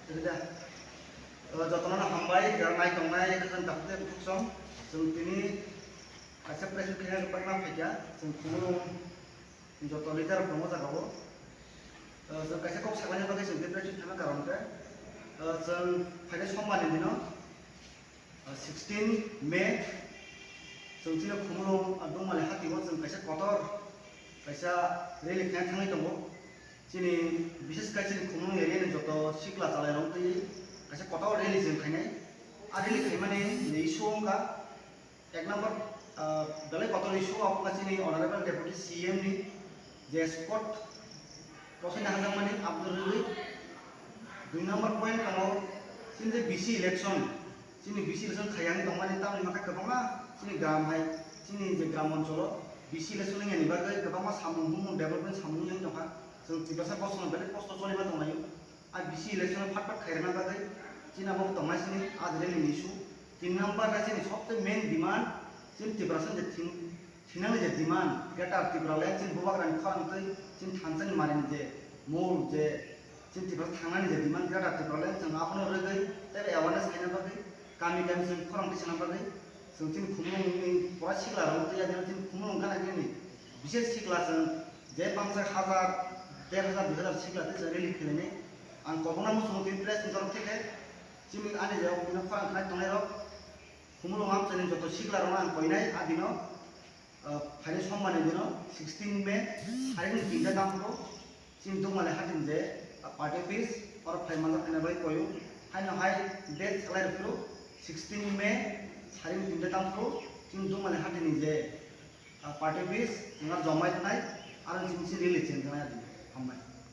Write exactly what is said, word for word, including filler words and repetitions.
Jotono hambai, jara nai tongnai, khakang takhuk tei bukhuk song. Chwng tini kaisa press meet khaina rwjakna phaikha. Chwng Khumulwng joto leader rok tongo jaga o. Chwng kaisa kok saknani bagwi chwng tei press meet khaima karon khe, chwng phainai sombar ni dino, sixteen May, chwng chini Khumulwng, ah, Dungmali hati o chwng kaisa kotor, kaisa rally khaina thangwi tongo. Chini, bises khe chini Khumulwng area ni joto sikla chalairok twi kaisa kotor rally chwng khainai. A rally khaimani ni issue wngkha, ek number, ah, belai kotor issue wngkha chini Honorable Deputy C M ni je spot Rosai na hajak mani abdul rwgwi. Dui number point tongo, chini je B C election, chini B C election khayang tongmani tamni makha kwbangma chini gram hai, chini je gram oncholo B C election wngya ni bagwi kwbangma samung bumung development samung wngya tongkha. Chwng Tiprasa bosongno belai kosto choliba tonglaio. A B C election phat phat khairokna bagwi chini abo tongnai chini a rally ni issue. Tin number khe chini sobse main demand, chini Tiprasa je thing Thinani je demand, Greater Tipraland chini bubagrani khorang twi chini thansani marini je mol je chini Tiprasa thangnani je demand, Greater Tipraland chwng abono rwgwi tei awareness khaina bagwi kami kami chwng khorang tisana bagwi chwng chini Khumulwngni pura sikla rok twi adino chini Khumulwng gana gini bises sikla chwng je bangsa hajar, der hajar, dui hajar sikla tei chwng rally khlainai. Ang kobokna muchungo twi press ni torok theke chini ani je bini khorang khnai tongnai rok Khumulwng amchaini joto sikla rokno ang koinai adino. Ah, phainai sombarni dino sixteen May saring tinta tamphuru chini Dungmali hatini je, ah, party office oro phai manjak khaina bai koyo. Haino hai date salai rwphuru sixteen May saring tinta tamphuru chini Dungmali hatini je, ah, party office chwng aro jomai thanai aro chini chini rally chwng thanai adi. Hambai.